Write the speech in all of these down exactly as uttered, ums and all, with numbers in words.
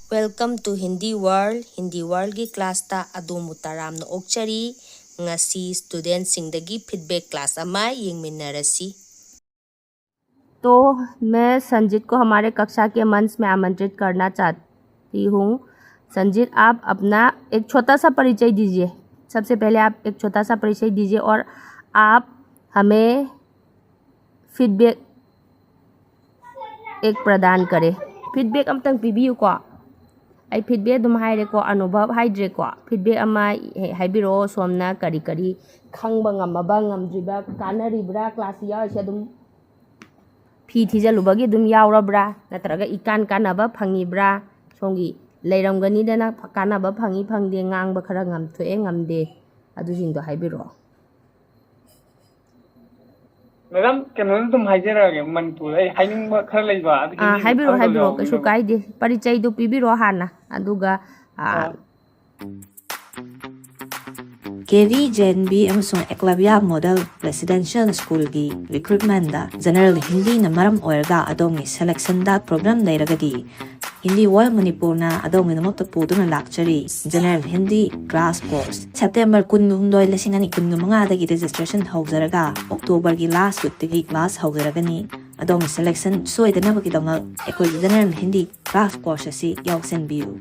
Welcome to Hindi World. Hindi Worldꯒꯤ classꯇ ꯑꯗꯣꯝꯕꯨ ꯇꯔꯥꯝꯅ ꯑꯣꯛꯆꯔꯤ꯫ ꯉꯁꯤ studentꯁꯤꯡꯗꯒꯤ feedback class ꯑꯃ ꯌꯦꯡꯃꯤꯟꯅꯔꯁꯤ꯫ तो मैं संजीत को हमारे कक्षा के मंच में आमंत्रित करना चाहती हूँ। संजीत, आप अपना एक छोटा सा परिचय दीजिए। सबसे पहले आप एक छोटा सा परिचय दीजिए और आप हमें feedback एक प्रदान करें। Feedback ꯑꯝꯇꯪ ꯄꯤꯕꯤꯌꯨꯀꯣ꯫ ꯑꯩ feedback ꯑꯗꯨꯝ ꯍꯥꯏꯔꯦꯀꯣ, ꯑꯅꯨꯚꯕ ꯍꯥꯏꯗ꯭ꯔꯦꯀꯣ꯫ Feedback ꯑꯃ ꯍꯦꯛ ꯍꯥꯏꯕꯤꯔꯛꯑꯣ, ꯁꯣꯝꯅ ꯀꯔꯤ ꯀꯔꯤ ꯈꯪꯕ ꯉꯝꯃꯕ ꯉꯝꯗ꯭ꯔꯤꯕ, ꯀꯥꯟꯅꯔꯤꯕ꯭ꯔꯥ class ꯌꯥꯎꯔꯤꯁꯦ ꯑꯗꯨꯝ꯫ ꯐꯤ ꯊꯤꯖꯤꯜꯂꯨꯕꯒꯤ ꯑꯗꯨꯝ ꯌꯥꯎꯔꯕ꯭ꯔꯥ, ꯅꯠꯇ꯭ꯔꯒ ꯏꯀꯥꯟ ꯀꯥꯟꯅꯕ ꯐꯪꯉꯤꯕ꯭ꯔꯥ? ꯁꯣꯝꯒꯤ ꯂꯩꯔꯝꯒꯅꯤꯗꯅ, ꯀꯥꯟꯅꯕ ꯐꯪꯉꯤ ꯐꯪꯗꯦ, ꯉꯥꯡꯕ ꯈꯔ ꯉꯝꯊꯣꯛꯑꯦ ꯉꯝꯗꯦ, ꯑꯗꯨꯁꯤꯡꯗꯣ ꯍꯥꯏꯕꯤꯔꯛꯑꯣ꯫ ꯃꯦꯗꯥꯝ, ꯀꯩꯅꯣꯗ ꯑꯗꯨꯝ ꯍꯥꯏꯖꯔꯛꯑꯒꯦ, ꯃꯅꯤꯄꯨꯔꯗ ꯑꯩ ꯍꯥꯏꯅꯤꯡꯕ ꯈꯔ ꯂꯩꯕ, ꯑꯗꯨ ꯑꯥ, ꯍꯤꯟꯗꯤꯗ ꯍꯥꯏꯕꯤꯔꯛꯑꯣ, ꯈꯪꯗꯕ ꯍꯥꯏꯕꯤꯔꯛꯑꯣ, ꯀꯩꯁꯨ ꯌꯥꯎꯕꯅꯤꯅꯀꯣ꯫ ꯀꯥꯏꯗꯦ꯫ ꯄꯔꯤꯆꯩꯗꯨ ꯄꯤꯕꯤꯔꯛꯑꯣ ꯍꯥꯟꯅ, ꯑꯗꯨꯒ, ꯑꯥ, ꯑꯥ꯫ ꯀꯦ ꯚꯤ ꯖꯦ ꯑꯦꯟ ꯚꯤ ꯑꯃꯁꯨꯡ ꯑꯦꯀꯂꯕ꯭ꯌꯥ ꯃꯣꯗꯦꯜ ꯔꯦꯁꯤꯗꯦꯟꯁꯤꯌꯦꯜ ꯁ꯭ꯀꯨꯜꯒꯤ ꯔꯤꯀ꯭ꯔꯨꯠꯃꯦꯟꯗ ꯖꯦꯅꯔꯦꯜ ꯍꯤꯟꯗꯤꯅ ꯃꯔꯝ ꯑꯣꯏꯔꯒ ꯑꯗꯣꯝꯒꯤ ꯁꯦꯂꯦꯛꯁꯟꯗ ꯄ꯭ꯔꯣꯕ꯭ꯂꯦꯝ ꯂꯩꯔꯒꯗꯤ, ꯍꯤꯟꯗꯤ ꯋꯥꯔꯜ ꯃꯅꯤꯄꯨꯔꯅ ꯑꯗꯣꯝꯒꯤꯗꯃꯛꯇ ꯄꯨꯗꯨꯅ ꯂꯥꯛꯆꯔꯤ꯫ General Hindi class course September ꯀꯨꯟꯍꯨꯝꯗꯣꯏ, ꯂꯤꯁꯤꯡ ꯑꯅꯤ ꯀꯨꯟꯃꯉꯥꯗꯒꯤ ꯔꯦꯖꯤꯁꯇ꯭ꯔꯦꯁꯟ ꯍꯧꯖꯔꯒ ꯑꯣꯛꯇꯣꯕꯔꯒꯤ ꯂꯥꯁ ꯋꯤꯛꯇꯒꯤ ꯀ꯭ꯂꯥꯁ ꯍꯧꯖꯔꯒꯅꯤ꯫ ꯑꯗꯣꯝꯒꯤ ꯁꯦꯂꯦꯛꯁꯟ ꯁꯣꯏꯗꯅꯕꯒꯤꯗꯃꯛ ꯑꯩꯈꯣꯏꯒꯤ ꯖꯦꯅꯔꯦꯜ ꯍꯤꯟꯗꯤ ꯀ꯭ꯂꯥꯁ ꯀꯣꯔꯁ ꯑꯁꯤ ꯌꯥꯎꯁꯤꯟꯕꯤꯌꯨ꯫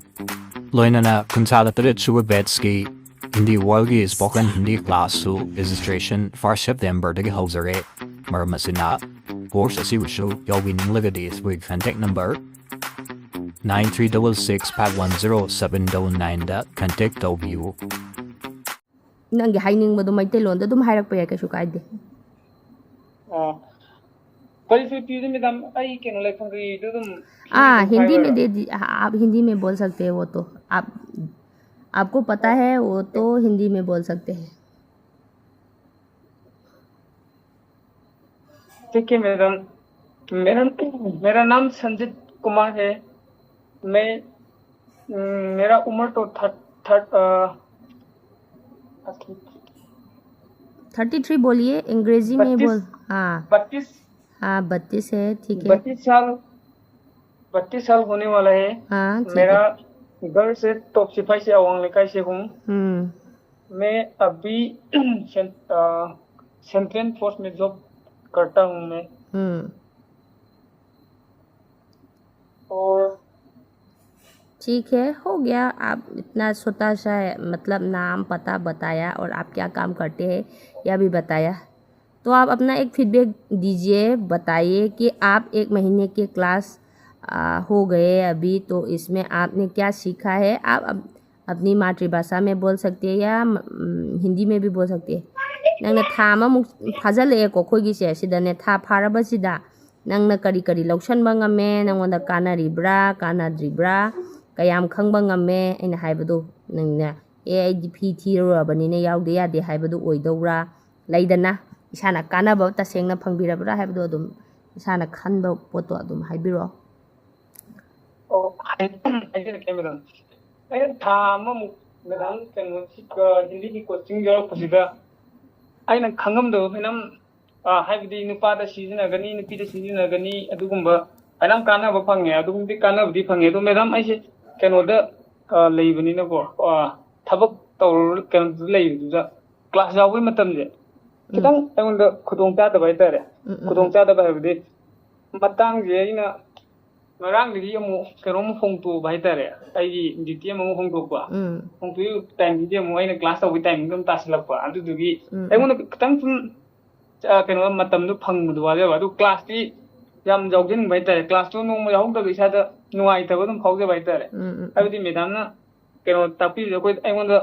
ꯂꯣꯏꯅꯅ ꯀꯨꯟꯊ꯭ꯔꯥ ꯇꯔꯦꯠ ꯁꯨꯕ batchꯀꯤ Hindi ꯋꯥꯔꯜꯒꯤ spoken Hindi classꯁꯨ registration first Septemberꯗꯒꯤ ꯍꯧꯖꯔꯦ꯫ ꯃꯔꯝ ꯑꯁꯤꯅ, course ꯑꯁꯤꯕꯨꯁꯨ ꯌꯥꯎꯕꯤꯅꯤꯡꯂꯒꯗꯤ ꯑꯩꯈꯣꯏꯒꯤ contact number nine three double six five one zero seven double nineꯗ contact ꯇꯧꯕꯤꯌꯨ꯫ ꯅꯪꯒꯤ ꯍꯥꯏꯅꯤꯡꯕꯗꯣ ꯃꯩꯇꯩꯂꯣꯟꯗ ꯑꯗꯨꯝ ꯍꯥꯏꯔꯛꯄ ꯌꯥꯏ, ꯀꯩꯁꯨ ꯀꯥꯏꯗꯦ꯫ ꯑꯣ, ꯀꯔꯤ ꯁꯨꯇꯤꯗ ꯃꯦꯗꯥꯝ, ꯑꯩ ꯀꯩꯅꯣ ꯂꯩꯐꯝ ꯀꯩꯗꯣ ꯑꯗꯨꯝ हाँ, ꯑꯗꯨꯝ हिंदी में ꯍꯥꯏꯔꯣꯏꯔꯣ? दे दी, हाँ, आप हिंदी में बोल सकते हैं वो तो। आप, आपको पता है वो तो हिंदी में बोल सकते हैं। ठीक है मैडम। मेरा मेरा नाम संजीत कुमार है। मैं, मेरा उम्र तो थर्ट थर्ट थर्टी थ्री बोलिए, अंग्रेजी में बत्तीस। बोल। हाँ, बत्तीस हाँ, बत्तीस है, ठीक है। बत्तीस साल। बत्तीस साल होने वाला है। हाँ, ठीक मेरा है। घर से टॉप सिपाही से अवांग लेकाई से हूँ। हम्म। मैं अभी सें- अ, सेंट्रल फोर्स में जॉब करता हूँ मैं। हम्म। और ठीक है, हो गया। आप इतना छोटा सा है, मतलब नाम पता बताया और आप क्या काम करते हैं यह भी बताया। तो आप अपना एक फीडबैक दीजिए, बताइए कि आप एक महीने के क्लास आ, हो गए अभी, तो इसमें आपने क्या सीखा है। आप अप, अपनी मातृभाषा में बोल सकते हैं या म- हिंदी में भी बोल सकते हैं। ꯅꯪꯅ ꯊꯥ ꯑꯃꯃꯨꯛ ꯐꯥꯖꯤꯜꯂꯛꯑꯦꯀꯣ ꯑꯩꯈꯣꯏꯒꯤꯁꯦ꯫ ꯁꯤꯗꯅꯦ, ꯊꯥ ꯐꯥꯔꯕꯁꯤꯗ ꯅꯪꯅ ꯀꯔꯤ ꯀꯔꯤ ꯂꯧꯁꯟꯕ ꯉꯝꯃꯦ, ꯅꯪꯉꯣꯟꯗ ꯀꯥꯟꯅꯔꯤꯕ꯭ꯔꯥ ꯀꯥꯟꯅꯗ꯭ꯔꯤꯕ꯭ꯔꯥ, ꯀꯌꯥꯝ ꯈꯪꯕ ꯉꯝꯃꯦ꯫ ꯑꯩꯅ ꯍꯥꯏꯕꯗꯣ ꯅꯪꯅ "ꯑꯦ, ꯑꯩꯗꯤ ꯐꯤ ꯊꯤꯔꯨꯔꯕꯅꯤꯅ ꯌꯥꯎꯗ ꯌꯥꯗꯦ" ꯍꯥꯏꯕꯗꯨ ꯑꯣꯏꯗꯧꯕ꯭ꯔꯥ, ꯂꯩꯗꯅ, ꯏꯁꯥꯅ ꯀꯥꯟꯅꯕ ꯇꯁꯦꯡꯅ ꯐꯪꯕꯤꯔꯕ꯭ꯔꯥ ꯍꯥꯏꯕꯗꯣ ꯑꯗꯨꯝ ꯏꯁꯥꯅ ꯈꯟꯕ ꯄꯣꯠꯇꯣ ꯑꯗꯨꯝ ꯍꯥꯏꯕꯤꯔꯛꯑꯣ꯫ ꯑꯣ, ꯍꯥꯏ- ꯍꯥꯏꯖꯔꯛꯀꯦ ꯃꯦꯗꯥꯝ꯫ ꯑꯩꯅ ꯊꯥ ꯑꯃꯃꯨꯛ ꯃꯦꯗꯥꯝ ꯀꯩꯅꯣ ꯁꯤ, ꯑ, ꯍꯤꯟꯗꯤꯒꯤ ꯀꯣꯆꯤꯡ ꯌꯥꯎꯔꯛꯄꯁꯤꯗ ꯑꯩꯅ ꯈꯪꯉꯝꯗꯕ ꯃꯌꯥꯝ, ꯑ, ꯍꯥꯏꯕꯗꯤ ꯅꯨꯄꯥꯗ ꯁꯤꯖꯤꯟꯅꯒꯅꯤ, ꯅꯨꯄꯤꯗ ꯁꯤꯖꯤꯟꯅꯒꯅꯤ, ꯑꯗꯨꯒꯨꯝꯕ ꯃꯌꯥꯝ ꯀꯥꯟꯅꯕ ꯐꯪꯉꯦ꯫ ꯑꯗꯨꯒꯨꯝꯕꯗꯤ ꯀꯥꯟꯅꯕꯗꯤ ꯐꯪꯉꯦ꯫ ꯑꯗꯣ ꯃꯦꯗꯥꯝ, ꯑꯩꯁꯦ ꯀꯩꯅꯣꯗ, ꯑ, ꯂꯩꯕꯅꯤꯅꯀꯣ, ꯑ, ꯊꯕꯛ ꯇꯧꯔ ꯀꯩꯅꯣꯗ ꯂꯩꯕꯗꯨꯗ ꯀ꯭ꯂꯥꯁ ꯌꯥꯎꯕꯒꯤ ꯃꯇꯝꯁꯦ ꯈꯤꯇꯪ ꯑꯩꯉꯣꯟꯗ ꯈꯨꯗꯣꯡ ꯆꯥꯗꯕ ꯍꯥꯏꯇꯥꯔꯦ꯫ ꯎꯝ, ꯎꯝ, ꯈꯨꯗꯣꯡ ꯆꯥꯗꯕ ꯍꯥꯏꯕꯗꯤ ꯃꯇꯥꯡꯁꯦ ꯑꯩꯅ ꯉꯔꯥꯡꯗꯒꯤ ꯑꯃꯨꯛ ꯀꯩꯅꯣꯝ ꯍꯣꯡꯇꯣꯛꯑꯕ ꯍꯥꯏꯇꯥꯔꯦ꯫ ꯑꯩꯒꯤ ꯗ꯭ꯌꯨꯇꯤ ꯑꯃꯃꯨꯛ ꯍꯣꯡꯗꯣꯛꯄ꯫ ꯎꯝ, ꯍꯣꯡꯗꯣꯛꯏꯕ ꯇꯥꯏꯃꯤꯡꯁꯦ ꯑꯃꯨꯛ ꯑꯩꯅ ꯀ꯭ꯂꯥꯁ ꯇꯧꯕꯒꯤ ꯇꯥꯏꯃꯤꯡꯗꯣ ꯑꯃꯨꯛ ꯇꯥꯁꯤꯜꯂꯛꯄ꯫ ꯑꯗꯨꯗꯨꯒꯤ ꯎꯝ, ꯑꯩꯉꯣꯟꯗ ꯈꯤꯇꯪ ꯁꯨꯝ, ꯑ, ꯀꯩꯅꯣ, ꯃꯇꯝꯗꯣ ꯐꯪꯕꯗꯣ ꯋꯥꯖꯕ꯫ ꯑꯗꯨ ꯀ꯭ꯂꯥꯁꯇꯤ ꯌꯥꯝ ꯌꯥꯎꯖꯅꯤꯡꯕ ꯍꯥꯏꯇꯥꯔꯦ꯫ ꯀ꯭ꯂꯥꯁꯇꯣ ꯅꯣꯡꯃ ꯌꯥꯎꯍꯧꯗꯕ ꯏꯁꯥꯗ ꯅꯨꯡꯉꯥꯏꯇꯕ ꯑꯗꯨꯝ ꯐꯥꯎꯖꯕ ꯍꯥꯏꯇꯥꯔꯦ꯫ ꯎꯝ, ꯎꯝ, ꯍꯥꯏꯕꯗꯤ ꯃꯦꯗꯥꯝꯅ ꯀꯩꯅꯣ ꯇꯥꯛꯄꯤꯕꯗꯣ ꯑꯩꯈꯣꯏ, ꯑꯩꯉꯣꯟꯗ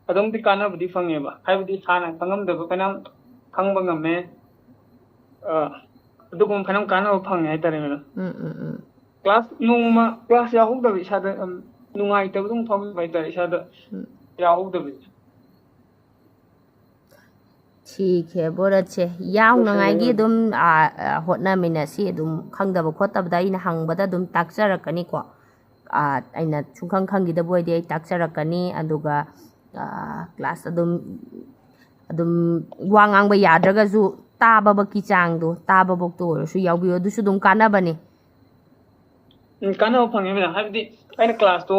ꯑꯗꯨꯝꯗꯤ ꯀꯥꯟꯅꯕꯗꯤ ꯐꯪꯉꯦꯕ꯫ ꯍꯥꯏꯕꯗꯤ ꯍꯥꯟꯅ ꯈꯪꯉꯝꯗꯕ ꯐꯅꯌꯥꯝ ꯈꯪꯕ ꯉꯝꯃꯦ꯫ ꯑ, ꯑꯗꯨꯒꯨꯝꯕ ꯐꯅꯌꯥꯝ ꯀꯥꯟꯅꯕ ꯐꯪꯉꯦ ꯍꯥꯏꯇꯥꯔꯦ ꯃꯦꯗꯥꯝ꯫ ꯎꯝ, ꯎꯝ, ꯎꯝ꯫ ꯀ꯭ꯂꯥꯁ ꯅꯣꯡꯃ ꯀ꯭ꯂꯥꯁ ꯌꯥꯎꯍꯧꯗꯕ ꯏꯁꯥꯗ, ꯎꯝ, ꯅꯨꯡꯉꯥꯏꯇꯕ ꯑꯗꯨꯝ ꯐꯥꯎꯖꯕ ꯍꯥꯏꯇꯥꯔꯦ, ꯏꯁꯥꯗ ꯎꯝ꯫ ꯌꯥꯎꯍꯧꯗꯕꯁꯦ꯫ ठीक है, बहुत अच्छे। ꯌꯥꯎꯅꯉꯥꯏꯒꯤ ꯑꯗꯨꯝ, ꯑ, ꯑ, ꯍꯣꯠꯅꯃꯤꯟꯅꯁꯤ꯫ ꯑꯗꯨꯝ ꯈꯪꯗꯕ ꯈꯣꯠꯇꯕꯗ ꯑꯩꯅ ꯍꯪꯕꯗ ꯑꯗꯨꯝ ꯇꯥꯛꯆꯔꯛꯀꯅꯤꯀꯣ꯫ ꯑ, ꯑꯩꯅ ꯁꯨꯡꯈꯪ ꯈꯪꯈꯤꯗꯕ ꯑꯣꯏꯗꯤ ꯑꯩ ꯇꯥꯛꯆꯔꯛꯀꯅꯤ꯫ ꯑꯗꯨꯒ, ꯑ, ꯀ꯭ꯂꯥꯁ ꯑꯗꯨꯝ, ꯑꯗꯨꯝ ꯋꯥ ꯉꯥꯡꯕ ꯌꯥꯗ꯭ꯔꯒꯁꯨ ꯇꯥꯕꯕꯛꯀꯤ ꯆꯥꯡꯗꯣ, ꯇꯥꯕꯕꯛꯇꯣ ꯑꯣꯏꯔꯁꯨ ꯌꯥꯎꯕꯤꯌꯨ, ꯑꯗꯨꯁꯨ ꯑꯗꯨꯝ ꯀꯥꯟꯅꯕꯅꯤ꯫ ꯎꯝ, ꯀꯥꯟꯅꯕ ꯐꯪꯉꯦ ꯃꯦꯗꯥꯝ꯫ ꯍꯥꯏꯕꯗꯤ ꯑꯩꯅ ꯀ꯭ꯂꯥꯁꯇꯣ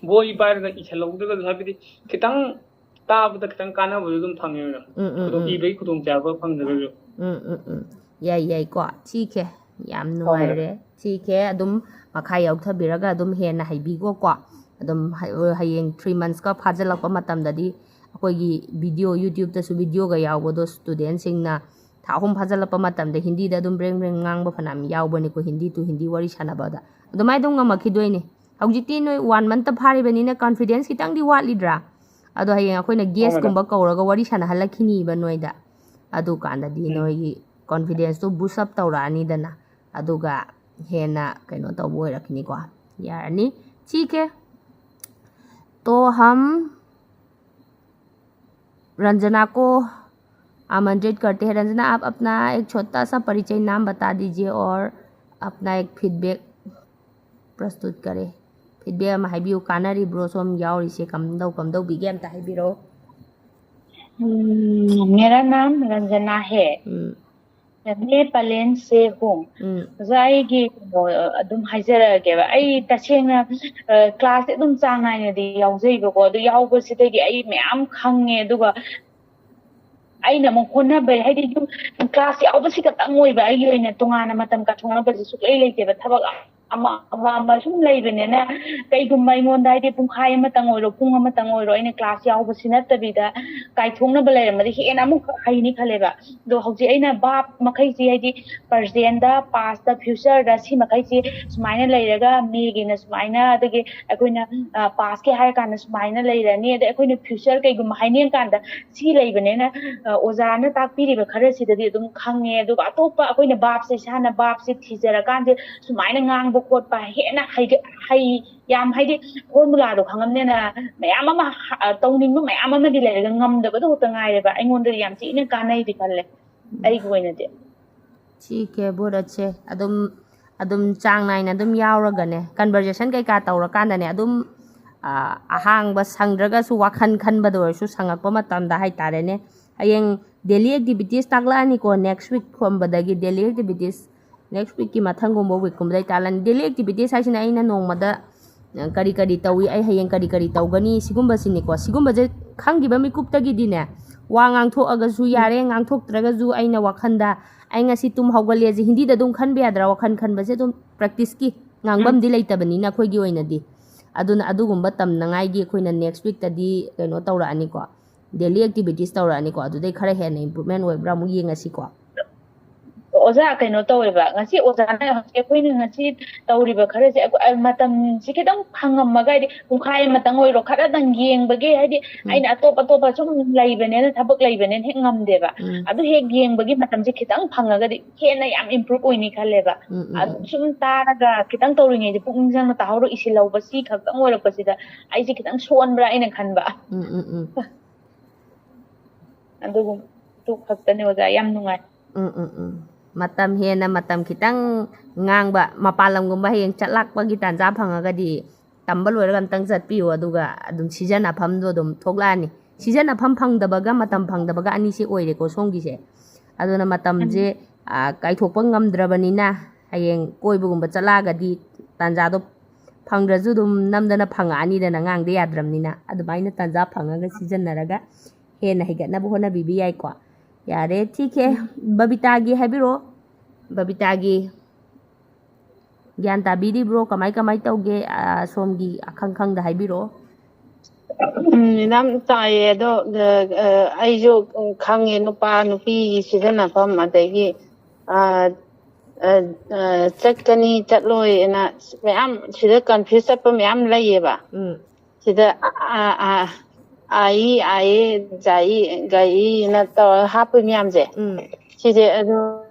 ꯕꯣꯏ ꯄꯥꯏꯔꯒ ꯏꯁꯜꯍꯧꯗ꯭ꯔꯒꯁꯨ, ꯍꯥꯏꯕꯗꯤ ꯈꯤꯇꯪ ꯇꯥꯕꯗ ꯈꯤꯇꯪ ꯀꯥꯟꯅꯕꯗꯣ ꯑꯗꯨꯝ ꯐꯪꯉꯦ ꯃꯦꯗꯥꯝ꯫ ꯎꯝ, ꯎꯝ, ꯈꯨꯗꯣꯡ ꯎꯝ꯫ ꯏꯕꯒꯤ ꯈꯨꯗꯣꯡꯆꯥꯕ ꯐꯪꯗ꯭ꯔꯒꯁꯨ꯫ ꯎꯝ, ꯎꯝ, ꯎꯝ꯫ ꯌꯥꯏ, ꯌꯥꯏꯀꯣ꯫ ꯊꯤꯈꯦ꯫ ꯌꯥꯝ ꯅꯨꯡꯉꯥꯏꯔꯦ꯫ ꯊꯤꯈꯦ꯫ ꯑꯗꯨꯝ ꯃꯈꯥ ꯌꯥꯎꯊꯕꯤꯔꯒ ꯑꯗꯨꯝ ꯍꯦꯟꯅ ꯍꯩꯕꯤꯈꯣꯀꯣ꯫ ꯑꯗꯨꯝ ꯍ-, ꯍꯌꯦꯡ three monthsꯀ ꯐꯥꯖꯤꯜꯂꯛꯄ ꯃꯇꯝꯗꯗꯤ ꯑꯩꯈꯣꯏꯒꯤ video, YouTubeꯇꯁꯨ videoꯒ ꯌꯥꯎꯕꯗꯣ studentꯁꯤꯡꯅ ꯊꯥ ꯑꯍꯨꯝ ꯐꯥꯖꯤꯜꯂꯛꯄ ꯃꯇꯝꯗ ꯍꯤꯟꯗꯤꯗ ꯑꯗꯨꯝ ꯕ꯭ꯔꯦꯡ ꯕ꯭ꯔꯦꯡ ꯉꯥꯡꯕ ꯐꯅꯌꯥꯝ ꯌꯥꯎꯕꯅꯤꯀꯣ, ꯍꯤꯟꯗꯤ to ꯍꯤꯟꯗꯤ ꯋꯥꯔꯤ ꯁꯥꯟꯅꯕꯗ꯫ ꯑꯗꯨꯃꯥꯏꯅ ꯑꯗꯨꯝ ꯉꯝꯃꯛꯈꯤꯗꯣꯏꯅꯦ꯫ ꯍꯧꯖꯤꯛꯇꯤ ꯅꯣꯏ one monthꯇ ꯐꯥꯔꯤꯕꯅꯤꯅ confidence ꯈꯤꯇꯪꯗꯤ ꯋꯥꯠꯂꯤꯗ꯭ꯔꯥ? ꯑꯗꯣ ꯍꯌꯦꯡ ꯑꯩꯈꯣꯏꯅ ꯍꯣꯏ ꯃꯦꯗꯥꯝ꯫ guestꯀꯨꯝꯕ ꯀꯧꯔꯒ ꯋꯥꯔꯤ ꯁꯥꯟꯅꯍꯜꯂꯛꯈꯤꯅꯤꯕ ꯅꯣꯏꯗ꯫ ꯑꯗꯨꯀꯥꯟꯗꯗꯤ ꯎꯝ꯫ ꯅꯣꯏꯒꯤ confidenceꯇꯣ boost up ꯇꯧꯔꯛꯑꯅꯤꯗꯅ꯫ ꯑꯗꯨꯒ ꯍꯦꯟꯅ ꯀꯩꯅꯣ ꯇꯧꯕ ꯑꯣꯏꯔꯛꯈꯤꯅꯤꯀꯣ꯫ ꯌꯥꯔꯅꯤ꯫ ठीक है। तो हम रंजना को आमंत्रित करते हैं। रंजना, आप अपना एक छोटा सा परिचय, नाम बता दीजिए और अपना एक feedback प्रस्तुत करें। Feedback ꯑꯃ ꯍꯥꯏꯕꯤꯌꯨ, ꯀꯥꯟꯅꯔꯤꯕ꯭ꯔꯣ ꯁꯣꯝ ꯌꯥꯎꯔꯤꯁꯦ, ꯀꯝꯗꯧ ꯀꯝꯗꯧꯕꯤꯒꯦ ꯑꯝꯇ ꯍꯥꯏꯕꯤꯔꯛꯑꯣ꯫ हम्म, मेरा नाम रंजना है। ꯎꯝ, मैं पलेन से हूँ। ꯎꯝ, ꯑꯣꯖꯥ, ꯑꯩꯒꯤ ꯀꯩꯅꯣ, ꯑꯗꯨꯝ ꯍꯥꯏꯖꯔꯛꯑꯒꯦꯕ꯫ ꯑꯩ ꯇꯁꯦꯡꯅ, ꯑ, classꯁꯦ ꯑꯗꯨꯝ ꯆꯥꯡ ꯅꯥꯏꯅꯗꯤ ꯌꯥꯎꯖꯩꯕꯀꯣ꯫ ꯑꯗꯨ ꯌꯥꯎꯕꯁꯤꯗꯒꯤ ꯑꯩ ꯃꯌꯥꯝ ꯈꯪꯉꯦ꯫ ꯑꯗꯨꯒ ꯑꯩꯅ ꯑꯃꯨꯛ ꯍꯣꯠꯅꯕꯩ, ꯍꯥꯏꯗꯤ, ꯑꯗꯨꯝ class ꯌꯥꯎꯕꯁꯤ ꯈꯛꯇꯪ ꯑꯣꯏꯕ, ꯑꯩꯒꯤ ꯑꯣꯏꯅ ꯇꯣꯉꯥꯟꯅ ꯃꯇꯝ ꯀꯥꯏꯊꯣꯛꯅꯕꯁꯦ ꯁꯨꯛꯂꯩ ꯂꯩꯇꯦꯕ꯫ ꯊꯕꯛ ꯑꯃ, ꯑꯃ, ꯑꯃ ꯁꯨꯝ ꯂꯩꯕꯅꯤꯅ, ꯀꯩꯒꯨꯝꯕ ꯑꯩꯉꯣꯟꯗ, ꯍꯥꯏꯗꯤ, ꯄꯨꯡꯈꯥꯏ ꯑꯃꯇꯪ ꯑꯣꯏꯔꯣ, ꯄꯨꯡ ꯑꯃꯇꯪ ꯑꯣꯏꯔꯣ, ꯑꯩꯅ class ꯌꯥꯎꯕꯁꯤ ꯅꯠꯇꯕꯤꯗ ꯀꯥꯏꯊꯣꯛꯅꯕ ꯂꯩꯔꯝꯃꯗꯤ ꯍꯦꯟꯅ ꯑꯃꯨꯛ ꯍꯩꯅꯤ ꯈꯜꯂꯦꯕ꯫ ꯑꯗꯣ ꯍꯧꯖꯤꯛ ꯑꯩꯅ ꯚꯥꯞ ꯃꯈꯩꯁꯤ, ꯍꯥꯏꯗꯤ, presentꯗ, pastꯇ, futureꯗ, ꯁꯤ ꯃꯈꯩꯁꯤ ꯁꯨꯃꯥꯏꯅ ꯂꯩꯔꯒ, ꯃꯦꯒꯤꯅ ꯁꯨꯃꯥꯏꯅ, ꯑꯗꯒꯤ ꯑꯩꯈꯣꯏꯅ, ꯑ, pastꯀꯤ ꯍꯥꯏꯔ ꯀꯥꯟꯗ ꯁꯨꯃꯥꯏꯅ ꯂꯩꯔꯅꯤ, ꯑꯗꯩ ꯑꯩꯈꯣꯏꯅ future ꯀꯩꯒꯨꯝꯕ ꯍꯥꯏꯅꯤꯡ ꯀꯥꯟꯗ ꯁꯤ ꯂꯩꯕꯅꯤꯅ, ꯑ, ꯑꯣꯖꯥꯅ ꯇꯥꯛꯄꯤꯔꯤꯕ ꯈꯔꯁꯤꯗꯗꯤ ꯑꯗꯨꯝ ꯈꯪꯉꯦ꯫ ꯑꯗꯨꯒ ꯑꯇꯣꯞꯄ ꯑꯩꯈꯣꯏꯅ ꯚꯥꯞꯁꯦ, ꯏꯁꯥꯅ ꯚꯥꯞꯁꯦ ꯊꯤꯖꯔꯀꯥꯟꯗ ꯁꯨꯃꯥꯏꯅ ꯉꯥꯡꯕ ꯈꯣꯠꯄ ꯍꯦꯟꯅ ꯍꯩꯒ-, ꯍꯩ, ꯌꯥꯝ, ꯍꯥꯏꯗꯤ, formulaꯗꯣ ꯈꯪꯉꯝꯅꯤꯅ ꯃꯌꯥꯝ ꯑꯃ ꯍ-, ꯇꯧꯅꯤꯡꯕ ꯃꯌꯥꯝ ꯑꯃꯗꯤ ꯂꯩꯔꯒ ꯉꯝꯗꯕꯗꯣ ꯈꯛꯇ ꯉꯥꯏꯔꯦꯕ꯫ ꯑꯩꯉꯣꯟꯗꯗꯤ ꯌꯥꯝ ꯊꯤꯅ ꯀꯥꯟꯅꯩꯗꯤ ꯈꯜꯂꯦ, ꯑꯩꯒꯤ ꯑꯣꯏꯅꯗꯤ꯫ ठीक है, बहुत अच्छे꯫ ꯑꯗꯨꯝ, ꯑꯗꯨꯝ ꯆꯥꯡ ꯅꯥꯏꯅ ꯑꯗꯨꯝ ꯌꯥꯎꯔꯒꯅꯦ, conversation ꯀꯩꯀꯥ ꯇꯧꯔꯀꯥꯟꯗꯅꯦ, ꯑꯗꯨꯝ, ꯑ, ꯑꯍꯥꯡꯕ ꯁꯪꯗ꯭ꯔꯒꯁꯨ ꯋꯥꯈꯜ ꯈꯟꯕꯗ ꯑꯣꯏꯔꯁꯨ ꯁꯪꯉꯛꯄ ꯃꯇꯝꯗ ꯍꯥꯏꯇꯥꯔꯦꯅꯦ꯫ ꯍꯌꯦꯡ daily activities ꯇꯥꯛꯂꯛꯑꯅꯤꯀꯣ, next week ꯀꯨꯝꯕꯗꯒꯤ daily activities Next weekꯀꯤ ꯃꯊꯪꯒꯨꯝꯕ weekꯀꯨꯝꯕꯗ ꯑꯩ ꯇꯥꯛꯂꯛꯑꯅꯤ꯫ Daily activities ꯍꯥꯏꯁꯤꯅ ꯑꯩꯅ ꯅꯣꯡꯃꯗ ꯑ, ꯀꯔꯤ ꯀꯔꯤ ꯇꯧꯏ, ꯑꯩ ꯍꯌꯦꯡ ꯀꯔꯤ ꯀꯔꯤ ꯇꯧꯒꯅꯤ, ꯁꯤꯒꯨꯝꯕꯁꯤꯅꯤꯀꯣ꯫ ꯁꯤꯒꯨꯝꯕꯁꯦ ꯈꯪꯈꯤꯕ ꯃꯤꯀꯨꯞꯇꯒꯤꯗꯤꯅꯦ, ꯋꯥ ꯉꯥꯡꯊꯣꯛꯑꯒꯁꯨ ꯌꯥꯔꯦ, ꯉꯥꯡꯊꯣꯛꯇ꯭ꯔꯒꯁꯨ ꯑꯩꯅ ꯋꯥꯈꯟꯗ ꯑꯩ ꯉꯁꯤ ꯇꯨꯝ ꯍꯧꯒꯠꯂꯦꯁꯦ ꯍꯤꯟꯗꯤꯗ ꯑꯗꯨꯝ ꯈꯟꯕ ꯌꯥꯗ꯭ꯔꯥ? ꯋꯥꯈꯜ ꯈꯟꯕꯁꯦ ꯑꯗꯨꯝ practiceꯀꯤ ꯉꯥꯡꯐꯝꯗꯤ ꯂꯩꯇꯕꯅꯤꯅ ꯑꯩꯈꯣꯏꯒꯤ ꯑꯣꯏꯅꯗꯤ꯫ ꯑꯗꯨꯅ ꯑꯗꯨꯒꯨꯝꯕ ꯇꯝꯅꯉꯥꯏꯒꯤ ꯑꯩꯈꯣꯏꯅ next weekꯇꯗꯤ ꯀꯩꯅꯣ ꯇꯧꯔꯛꯑꯅꯤꯀꯣ, daily activities ꯇꯧꯔꯛꯑꯅꯤꯀꯣ꯫ ꯑꯗꯨꯗꯩ ꯈꯔ ꯍꯦꯟꯅ improvement ꯑꯣꯏꯕ꯭ꯔꯥ ꯑꯃꯨꯛ ꯌꯦꯡꯉꯁꯤꯀꯣ꯫ ꯑꯣꯖꯥ, ꯀꯩꯅꯣ ꯇꯧꯋꯦꯕ, ꯉꯁꯤ ꯑꯣꯖꯥꯅ ꯍꯧꯖꯤꯛ ꯑꯩꯈꯣꯏꯅ ꯉꯁꯤ ꯇꯧꯔꯤꯕ ꯈꯔꯁꯦ, ꯑꯩꯈꯣꯏ, ꯑ, ꯃꯇꯝꯁꯤ ꯈꯤꯇꯪ ꯐꯪꯉꯝꯃꯒ, ꯍꯥꯏꯗꯤ ꯄꯨꯡꯈꯥꯏ ꯑꯃꯇꯪ ꯑꯣꯏꯔꯣ, ꯈꯔꯗꯪ ꯌꯦꯡꯕꯒꯤ, ꯍꯥꯏꯗꯤ ꯎꯝ꯫ ꯑꯩꯅ ꯑꯇꯣꯞ ꯑꯇꯣꯞꯄ ꯁꯨꯝ ꯂꯩꯕꯅꯤꯅ, ꯊꯕꯛ ꯂꯩꯕꯅꯤꯅ ꯍꯦꯛ ꯉꯝꯗꯦꯕ꯫ ꯎꯝ꯫ ꯑꯗꯨ ꯍꯦꯛ ꯌꯦꯡꯕꯒꯤ ꯃꯇꯝꯁꯦ ꯈꯤꯇꯪ ꯐꯪꯉꯒꯗꯤ ꯍꯦꯟꯅ ꯌꯥꯝ improve ꯑꯣꯏꯅꯤ ꯈꯜꯂꯦꯕ꯫ ꯎꯝ, ꯎꯝ, ꯑꯗꯨ ꯎꯝ꯫ ꯁꯨꯝ ꯇꯥꯔꯒ ꯈꯤꯇꯪ ꯇꯧꯔꯤꯉꯩꯗ ꯄꯨꯛꯅꯤꯡ ꯆꯪꯅ ꯇꯥꯍꯧꯔꯣ, ꯏꯁꯤꯜꯍꯧꯕ, ꯁꯤ ꯈꯛꯇꯪ ꯑꯣꯏꯔꯛꯄꯁꯤꯗ ꯑꯩꯁꯦ ꯈꯤꯇꯪ ꯁꯣꯟꯕ꯭ꯔꯥ ꯑꯩꯅ ꯈꯟꯕ꯫ ꯎꯝ, ꯎꯝ, ꯎꯝ꯫ ꯑꯗꯨꯒꯨꯝ-, ꯑꯗꯨ ꯈꯛꯇꯅꯦ ꯑꯣꯖꯥ, ꯌꯥꯝ ꯅꯨꯡꯉꯥꯏ꯫ ꯎꯝ, ꯎꯝ, ꯎꯝ꯫ ꯃꯇꯝ ꯍꯦꯟꯅ, ꯃꯇꯝ ꯈꯤꯇꯪ ꯉꯥꯡꯕ, ꯃꯄꯥꯟ ꯂꯝꯒꯨꯝꯕ ꯍꯌꯦꯡ ꯆꯠꯂꯛꯄꯒꯤ ꯇꯥꯟꯖꯥ ꯐꯪꯉꯒꯗꯤ ꯇꯝꯕ ꯂꯣꯏꯔꯒ ꯑꯝꯇꯪ ꯆꯠꯄꯤꯌꯨ, ꯑꯗꯨꯒ ꯑꯗꯨꯝ ꯁꯤꯖꯤꯟꯅꯐꯝꯗꯣ ꯑꯗꯨꯝ ꯊꯣꯛꯂꯛꯑꯅꯤ꯫ ꯁꯤꯖꯤꯟꯅꯐꯝ ꯐꯪꯗꯕꯒ ꯃꯇꯝ ꯐꯪꯗꯕꯒ ꯑꯅꯤꯁꯦ ꯑꯣꯏꯔꯦꯀꯣ ꯁꯣꯝꯒꯤꯁꯦ꯫ ꯑꯗꯨꯅ ꯃꯇꯝꯁꯦ, ꯎꯝ꯫ ꯑ, ꯀꯥꯏꯊꯣꯛꯄ ꯉꯝꯗ꯭ꯔꯕꯅꯤꯅ ꯍꯌꯦꯡ ꯀꯣꯏꯕꯒꯨꯝꯕ ꯆꯠꯂꯛꯑꯒꯗꯤ ꯇꯥꯟꯖꯥꯗꯣ ꯐꯪꯗ꯭ꯔꯁꯨ ꯑꯗꯨꯝ ꯅꯝꯗꯅ ꯐꯪꯉꯛꯑꯅꯤꯗꯅ, ꯉꯥꯡꯗ ꯌꯥꯗ꯭ꯔꯕꯅꯤꯅ꯫ ꯑꯗꯨꯃꯥꯏꯅ ꯇꯥꯟꯖꯥ ꯐꯪꯉꯒ ꯁꯤꯖꯤꯟꯅꯔꯒ ꯍꯦꯟꯅ ꯍꯩꯒꯠꯅꯕ ꯍꯣꯠꯅꯕꯤꯕ ꯌꯥꯏꯀꯣ꯫ ꯌꯥꯔꯦ, ꯊꯤꯛ ꯍꯦ꯫ ꯎꯝ꯫ ꯕꯕꯤꯇꯥꯒꯤ ꯍꯥꯏꯕꯤꯔꯛꯑꯣ꯫ ꯕꯕꯤꯇꯥꯒꯤ ꯒ꯭ꯌꯥꯟ ꯇꯥꯕꯤꯔꯤꯕ꯭ꯔꯣ? ꯀꯃꯥꯏ, ꯀꯃꯥꯏ ꯇꯧꯒꯦ? ꯑ, ꯁꯣꯝꯒꯤ ꯑꯈꯪ ꯈꯪꯗ ꯍꯥꯏꯕꯤꯔꯛꯑꯣ꯫ ꯎꯝ, ꯃꯦꯗꯥꯝ, ꯇꯥꯏꯌꯦ꯫ ꯑꯗꯣ, ꯑ, ꯑ, ꯑꯩꯁꯨ, ꯎꯝ, ꯈꯪꯉꯦ, ꯅꯨꯄꯥ ꯅꯨꯄꯤꯒꯤ ꯁꯤꯖꯤꯟꯅꯐꯝ, ꯑꯗꯒꯤ, ꯑ, ꯑ, ꯑ, ꯆꯠꯀꯅꯤ ꯆꯠꯂꯣꯏꯅ ꯃꯌꯥꯝ ꯁꯤꯗ confuse ꯆꯠꯄ ꯃꯌꯥꯝ ꯂꯩꯌꯦꯕ꯫ ꯎꯝ꯫ ꯁꯤꯗ ꯑ, ꯑ, ꯑ, ꯑꯥꯏ, ꯑꯥꯏ, ꯖꯥꯏ, ꯒꯥꯏꯅ ꯇꯧꯔꯒ ꯍꯥꯞꯄ ꯃꯌꯥꯝꯁꯦ꯫ ꯎꯝ꯫ ꯁꯤꯁꯦ ꯑꯗꯨ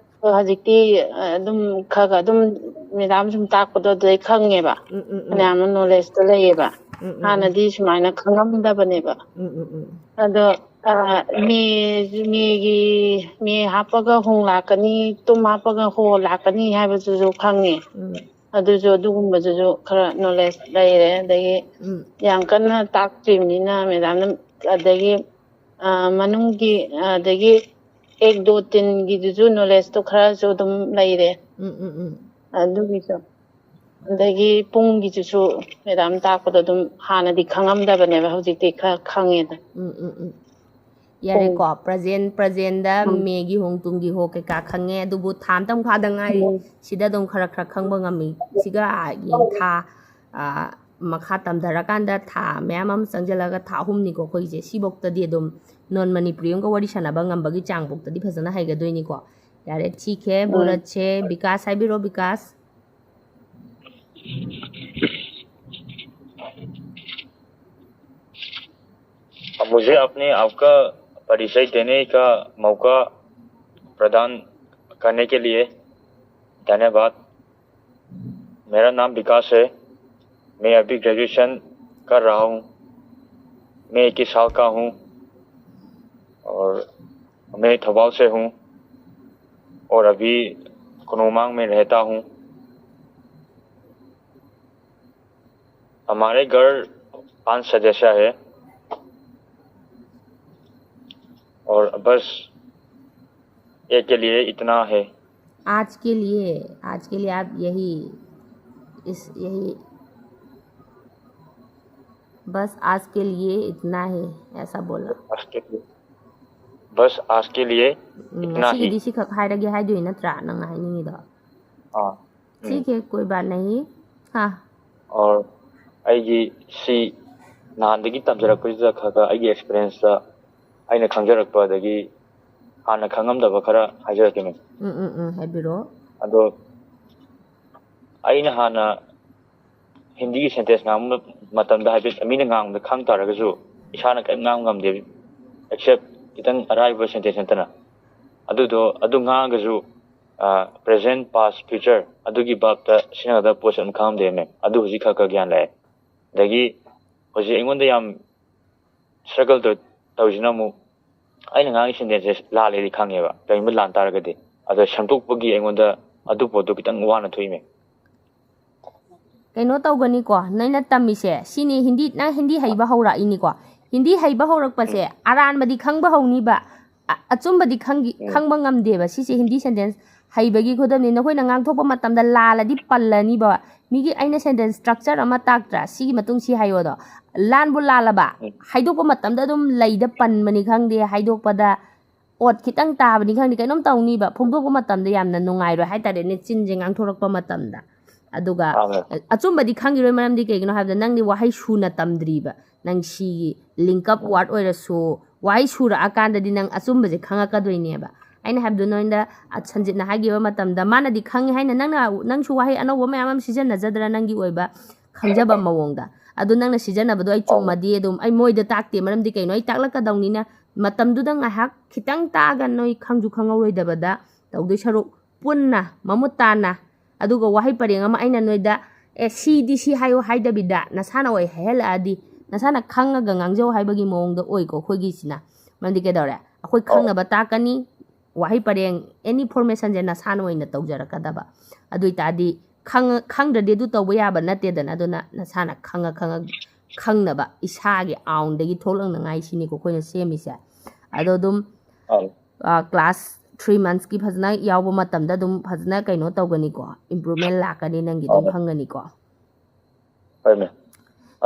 ꯍꯧꯖꯤꯛꯇꯤ ꯑꯗꯨꯝ ꯈꯔ ꯈꯔ ꯑꯗꯨꯝ ꯃꯦꯗꯥꯝ ꯁꯨꯝ ꯇꯥꯛꯄꯗꯣ ꯑꯗꯨꯗꯩ ꯈꯪꯉꯦꯕ꯫ ꯎꯝ, ꯎꯝ, ꯎꯝ꯫ ꯐꯅꯌꯥꯝꯅ knowledgeꯇꯣ ꯂꯩꯌꯦꯕ꯫ ꯎꯝ, ꯎꯝ, ꯎꯝ꯫ ꯍꯥꯟꯅꯗꯤ ꯁꯨꯃꯥꯏꯅ ꯈꯪꯉꯝꯗꯕꯅꯦꯕ꯫ ꯎꯝ, ꯎꯝ, ꯎꯝ꯫ ꯑꯗꯣ, ꯑ, ꯃꯦ-, ꯃꯦꯒꯤ, ꯃꯦ ꯍꯥꯞꯄꯒ ꯍꯣꯡ ꯂꯥꯛꯀꯅꯤ, ꯇꯨꯝ ꯍꯥꯞꯄꯒ ꯍꯣ ꯂꯥꯛꯀꯅꯤ ꯍꯥꯏꯕꯗꯨꯁꯨ ꯈꯪꯉꯦ꯫ ꯎꯝ꯫ ꯑꯗꯨꯁꯨ, ꯑꯗꯨꯒꯨꯝꯕꯗꯨꯁꯨ ꯈꯔ knowledge ꯂꯩꯔꯦ꯫ ꯑꯗꯒꯤ ꯎꯝ꯫ ꯌꯥꯝ ꯀꯟꯅ ꯇꯥꯛꯇ꯭ꯔꯤꯕꯅꯤꯅ ꯃꯦꯗꯥꯝꯅ, ꯑꯗꯒꯤ, ꯑ, ꯃꯅꯨꯡꯒꯤ, ꯑꯗꯒꯤ ꯑꯦꯛ ꯗꯣ ꯇꯤꯟꯒꯤꯗꯨꯁꯨ ꯅꯣꯂꯦꯖꯇꯣ ꯈꯔꯁꯨ ꯑꯗꯨꯝ ꯂꯩꯔꯦ꯫ ꯎꯝ ꯎꯝ ꯎꯝ ꯑꯗꯨꯒꯤꯁꯨ, ꯑꯗꯒꯤ ꯄꯨꯡꯒꯤꯗꯨꯁꯨ ꯃꯦꯗꯥꯝ ꯇꯥꯛꯄꯗꯣ ꯑꯗꯨꯝ ꯍꯥꯟꯅꯗꯤ ꯈꯪꯉꯝꯗꯕꯅꯦꯕ, ꯍꯧꯖꯤꯛꯇꯤ ꯈꯔ ꯈꯪꯉꯦꯗ꯫ ꯎꯝ ꯎꯝ ꯎꯝ ꯌꯥꯔꯦꯀꯣ꯫ ꯄ꯭ꯔꯖꯦꯟ ꯄ꯭ꯔꯖꯦꯟꯗ ꯃꯦꯒꯤ ꯍꯣꯡ ꯇꯨꯡꯒꯤ ꯍꯣ ꯀꯩꯀꯥ ꯈꯪꯉꯦ, ꯑꯗꯨꯕꯨ ꯊꯥ ꯑꯃꯇꯪ ꯐꯥꯗ ꯉꯥꯏꯔꯤ꯫ ꯁꯤꯗ ꯑꯗꯨꯝ ꯈꯔ ꯈꯔ ꯈꯪꯕ ꯉꯝꯃꯤ꯫ ꯁꯤꯒ ꯍꯌꯦꯡ ꯊꯥ, ꯑ, ꯃꯈꯥ ꯇꯝꯊꯔꯀꯥꯟꯗ ꯊꯥ ꯃꯌꯥꯝ ꯑꯃ ꯆꯪꯁꯤꯜꯂꯒ ꯊꯥ ꯑꯍꯨꯝꯅꯤꯀꯣ ꯑꯩꯈꯣꯏꯁꯦ꯫ ꯁꯤꯐꯧꯇꯗꯤ ꯑꯗꯨꯝ ꯅꯣꯟ ꯃꯅꯤꯄꯨꯔꯤ ꯑꯃꯒ ꯋꯥꯔꯤ ꯁꯥꯟꯅꯕ ꯉꯝꯕꯒꯤ ꯆꯥꯡꯐꯧꯇꯗꯤ ꯐꯖꯅ ꯍꯩꯒꯗꯣꯏꯅꯤꯀꯣ꯫ ꯌꯥꯔꯦ, ꯊꯤꯈꯦ ꯕꯣꯂꯠꯁꯦ꯫ ꯕꯤꯀꯥꯁ ꯍꯥꯏꯕꯤꯔꯣ, ꯕꯤꯀꯥꯁ꯫ अब मुझे अपने आप का परिचय देने का मौका प्रदान करने के लिए धन्यवाद। मेरा नाम विकास है। मैं अभी ग्रेजुएशन कर रहा हूँ। मैं इक्कीस साल का हूँ और मैं थौबल से हूँ और अभी कोनोमांग में रहता हूँ। हमारे घर पांच सदस्य है और बस ये के लिए इतना है। आज के लिए, आज के लिए आप यही, इस, यही, बस आज के लिए इतना है, ऐसा बोला। आज के लिए, बस आज के लिए ꯎꯝ, इतना ही। ꯉꯁꯤꯒꯤꯗꯤ ꯁꯤꯈꯛ ꯍꯥꯏꯔꯒꯦ ꯍꯥꯏꯗꯣꯏ ꯅꯠꯇ꯭ꯔꯥ ꯅꯪꯅ ꯍꯥꯏꯅꯤꯡꯉꯤꯗꯣ? हाँ। ठीक है, कोई बात नहीं। हाँ। और ꯑꯩꯒꯤ ꯁꯤ ꯅꯍꯥꯟꯗꯒꯤ ꯇꯝꯖꯔꯛꯄꯁꯤꯗ ꯈꯔ ꯈꯔ ꯑꯩꯒꯤ ꯑꯦꯛꯁꯄꯤꯔꯤꯌꯦꯟꯁꯇ ꯑꯩꯅ ꯈꯪꯖꯔꯛꯄ ꯑꯗꯒꯤ ꯍꯥꯟꯅ ꯈꯪꯉꯝꯗꯕ ꯈꯔ ꯍꯥꯏꯖꯔꯛꯀꯦ, ꯃꯦꯝ꯫ ꯎꯝ ꯎꯝ ꯎꯝ ꯍꯥꯏꯕꯤꯔꯣ꯫ ꯑꯗꯣ ꯑꯩꯅ ꯍꯥꯟꯅ ꯍꯤꯟꯗꯤꯒꯤ ꯁꯦꯟꯇꯦꯟꯁ ꯉꯥꯡꯕ ꯃꯇꯝꯗ ꯍꯥꯏꯐꯦꯠ ꯃꯤꯅ ꯉꯥꯡꯕꯗ ꯈꯪ ꯇꯥꯔꯒꯁꯨ ꯏꯁꯥꯅ ꯀꯔꯤꯝ ꯉꯥꯡꯕ ꯉꯝꯗꯦ, ꯑꯦꯛꯁꯦꯞ ꯈꯤꯇꯪ ꯑꯔꯥꯏꯕ ꯁꯦꯟꯇꯦꯟꯁ ꯅꯠꯇꯅ꯫ ꯑꯗꯨꯗꯣ ꯑꯗꯨ ꯉꯥꯡꯉꯒꯁꯨ ꯄ꯭ꯔꯦꯖꯦꯟ, ꯄꯥꯁ, ꯐ꯭ꯌꯨꯆꯔ ꯑꯗꯨꯒꯤ ꯚꯥꯞꯇ ꯁꯤꯖꯤꯟꯅꯒꯗꯕ ꯄꯣꯠꯁꯦ ꯑꯗꯨꯝ ꯈꯪꯉꯝꯗꯦ, ꯃꯦꯝ꯫ ꯑꯗꯨ ꯍꯧꯖꯤꯛ ꯈꯔ ꯈꯔ ꯒ꯭ꯌꯥꯟ ꯂꯥꯛꯑꯦ꯫ ꯑꯗꯒꯤ ꯍꯧꯖꯤꯛ ꯑꯩꯉꯣꯟꯗ ꯌꯥꯝ ꯁ꯭ꯇ꯭ꯔꯒꯜ ꯇꯧꯔꯤꯁꯤꯅ ꯑꯃꯨꯛ ꯑꯩꯅ ꯉꯥꯡꯉꯤ ꯁꯦꯟꯇꯦꯟꯁꯁꯦ ꯂꯥꯜꯂꯦꯗꯤ ꯈꯪꯉꯦꯕ, ꯀꯔꯤꯒꯨꯝꯕ ꯂꯥꯟ ꯇꯥꯔꯒꯗꯤ꯫ ꯑꯗꯣ ꯁꯦꯝꯗꯣꯛꯄꯒꯤ ꯑꯩꯉꯣꯟꯗ ꯑꯗꯨ ꯄꯣꯠꯇꯣ ꯈꯤꯇꯪ ꯋꯥꯅ ꯊꯣꯛꯏ, ꯃꯦꯝ꯫ ꯀꯩꯅꯣ ꯇꯧꯒꯅꯤꯀꯣ, ꯅꯣꯏꯅ ꯇꯝꯃꯤꯁꯦ ꯁꯤꯅꯤ꯫ ꯍꯤꯟꯗꯤ, ꯅꯪ ꯍꯤꯟꯗꯤ ꯍꯩꯕ ꯍꯧꯔꯛꯏꯅꯤꯀꯣ꯫ ꯍꯤꯟꯗꯤ ꯍꯩꯕ ꯍꯧꯔꯛꯄꯁꯦ ꯑꯔꯥꯟꯕꯗꯤ ꯈꯪꯕ ꯍꯧꯅꯤꯕ, ꯑ- ꯑꯆꯨꯝꯕꯗꯤ ꯈꯪꯈꯤ- ꯎꯝ꯫ ꯈꯪꯕ ꯉꯝꯗꯦꯕ꯫ ꯁꯤꯁꯦ ꯍꯤꯟꯗꯤ ꯁꯦꯟꯇꯦꯟꯁ ꯍꯩꯕꯒꯤ ꯈꯨꯗꯝꯅꯤ꯫ ꯅꯈꯣꯏꯅ ꯉꯥꯡꯊꯣꯛꯄ ꯃꯇꯝꯗ ꯂꯥꯜꯂꯗꯤ ꯄꯜꯂꯅꯤꯕ꯫ ꯃꯤꯒꯤ ꯑꯩꯅ ꯁꯦꯟꯇꯦꯟꯁ ꯁ꯭ꯇ꯭ꯔꯛꯆꯔ ꯑꯃ ꯇꯥꯛꯇ꯭ꯔꯥ, ꯁꯤꯒꯤ ꯃꯇꯨꯡ ꯁꯤ ꯍꯥꯏꯌꯣꯗꯣ, ꯂꯥꯟꯕꯨ ꯂꯥꯜꯂꯕ, ꯎꯝ꯫ ꯍꯥꯏꯗꯣꯛꯄ ꯃꯇꯝꯗ ꯑꯗꯨꯝ ꯂꯩꯗ ꯄꯟꯕꯅꯤ ꯈꯪꯗꯦ, ꯍꯥꯏꯗꯣꯛꯄꯗ ꯑꯣꯠ ꯈꯤꯇꯪ ꯇꯥꯕꯅꯤ ꯈꯪꯗꯦ, ꯀꯩꯅꯣꯝ ꯇꯧꯅꯤꯕ꯫ ꯐꯣꯡꯗꯣꯛꯄ ꯃꯇꯝꯗ ꯌꯥꯝꯅ ꯅꯨꯡꯉꯥꯏꯔꯣꯏ ꯍꯥꯏꯇꯥꯔꯦꯅꯦ, ꯆꯤꯟꯁꯦ ꯉꯥꯡꯊꯣꯔꯛꯄ ꯃꯇꯝꯗ꯫ ꯑꯗꯨꯒ ꯑꯥ, ꯃꯦꯝ꯫ ꯑꯆꯨꯝꯕꯗꯤ ꯈꯪꯈꯤꯔꯣꯏ, ꯃꯔꯝꯗꯤ ꯀꯩꯒꯤꯅꯣ ꯍꯥꯏꯕꯗ ꯅꯪꯗꯤ ꯋꯥꯍꯩ ꯁꯨꯅ ꯇꯝꯗ꯭ꯔꯤꯕ꯫ ꯅꯪ ꯁꯤꯒꯤ ꯂꯤꯡꯀꯞ ꯋꯥꯔꯗ ꯑꯣꯏꯔꯁꯨ, ꯋꯥꯍꯩ ꯁꯨꯔꯛꯑꯀꯥꯟꯗꯗꯤ ꯅꯪ ꯑꯆꯨꯝꯕꯁꯦ ꯈꯪꯉꯛꯀꯗꯣꯏꯅꯦꯕ꯫ ꯑꯩꯅ ꯍꯥꯏꯕꯗꯣ ꯅꯣꯏꯗ, ꯑ, ꯁꯟꯖꯤꯠꯅ ꯍꯥꯏꯈꯤꯕ ꯃꯇꯝꯗ ꯃꯥꯅꯗꯤ ꯈꯪꯉꯤ ꯍꯥꯏꯅ ꯅꯪꯅ, ꯅꯪꯁꯨ ꯋꯥꯍꯩ ꯑꯅꯧꯕ ꯃꯌꯥꯝ ꯑꯃ ꯁꯤꯖꯤꯟꯅꯖꯗ꯭ꯔꯥ ꯅꯪꯒꯤ ꯑꯣꯏꯕ ꯈꯪꯖꯕ ꯃꯑꯣꯡꯗ꯫ ꯑꯗꯨ ꯅꯪꯅ ꯁꯤꯖꯤꯟꯅꯕꯗꯣ ꯑꯩ ꯑꯧ꯫ ꯆꯨꯝꯃꯗꯤ ꯑꯗꯨꯝ ꯑꯩ ꯃꯣꯏꯗ ꯇꯥꯛꯇꯦ, ꯃꯔꯝꯗꯤ ꯀꯩꯅꯣ, ꯑꯩ ꯇꯥꯛꯂꯛꯀꯗꯧꯅꯤꯅ꯫ ꯃꯇꯝꯗꯨꯗ ꯉꯥꯏꯍꯥꯛ ꯈꯤꯇꯪ ꯇꯥꯛꯑꯒ ꯅꯣꯏ ꯈꯪꯁꯨ ꯈꯪꯍꯧꯔꯣꯏꯗꯕꯗ ꯇꯧꯗꯣꯏ ꯁꯔꯨꯛ ꯄꯨꯟꯅ ꯃꯃꯨꯠ ꯇꯥꯅ, ꯑꯗꯨꯒ ꯋꯥꯍꯩ ꯄꯔꯦꯡ ꯑꯃ ꯑꯩꯅ ꯅꯣꯏꯗ, "ꯑꯦ, ꯁꯤꯗꯤ ꯁꯤ ꯍꯥꯏꯌꯨ" ꯍꯥꯏꯗꯕꯤꯗ ꯅꯁꯥꯅ ꯑꯣꯏ ꯍꯥꯏꯍꯜꯂꯛꯑꯗꯤ, ꯅꯁꯥꯅ ꯈꯪꯉꯒ ꯉꯥꯡꯖꯧ ꯍꯥꯏꯕꯒꯤ ꯃꯑꯣꯡꯗ ꯑꯣꯏꯀꯣ ꯑꯩꯈꯣꯏꯒꯤꯁꯤꯅ꯫ ꯃꯔꯝꯗꯤ ꯀꯩꯗꯧꯔꯦ? ꯑꯩꯈꯣꯏ ꯑꯧ꯫ ꯈꯪꯅꯕ ꯇꯥꯛꯀꯅꯤ, ꯋꯥꯍꯩ ꯄꯔꯦꯡ, ꯑꯦꯅꯤ ꯐꯣꯔꯃꯦꯁꯟꯁꯦ ꯅꯁꯥꯅ ꯑꯣꯏꯅ ꯇꯧꯖꯔꯛꯀꯗꯕ꯫ ꯑꯗꯨ ꯑꯣꯏꯇꯥꯔꯗꯤ ꯈꯪꯉ-, ꯈꯪꯗ꯭ꯔꯗꯤ ꯑꯗꯨ ꯇꯧꯕ ꯌꯥꯕ ꯅꯠꯇꯦꯗꯅ꯫ ꯑꯗꯨꯅ ꯅꯁꯥꯅ ꯈꯪꯉ ꯈꯪꯉ ꯈꯪꯅꯕ ꯏꯁꯥꯒꯤ ꯑꯥꯎꯟꯗꯒꯤ ꯊꯣꯛꯂꯛꯅꯉꯥꯏ ꯁꯤꯅꯤꯀꯣ ꯑꯩꯈꯣꯏꯅ ꯁꯦꯝꯃꯤꯁꯦ꯫ ꯑꯗꯣ ꯑꯗꯨꯝ, ꯑꯧ꯫ ꯑ, ꯀ꯭ꯂꯥꯁ ꯊ꯭ꯔꯤ ꯃꯟꯊꯁꯀꯤ ꯐꯖꯅ ꯌꯥꯎꯕ ꯃꯇꯝꯗ ꯑꯗꯨꯝ ꯐꯖꯅ ꯀꯩꯅꯣ ꯇꯧꯒꯅꯤꯀꯣ, ꯏꯝꯄ꯭ꯔꯨꯚꯃꯦꯟ ꯂꯥꯛꯀꯅꯤ, ꯅꯪꯒꯤ ꯑꯗꯨꯝ ꯑꯧ꯫ ꯈꯪꯒꯅꯤꯀꯣ꯫ ꯍꯣꯏ, ꯃꯦꯝ꯫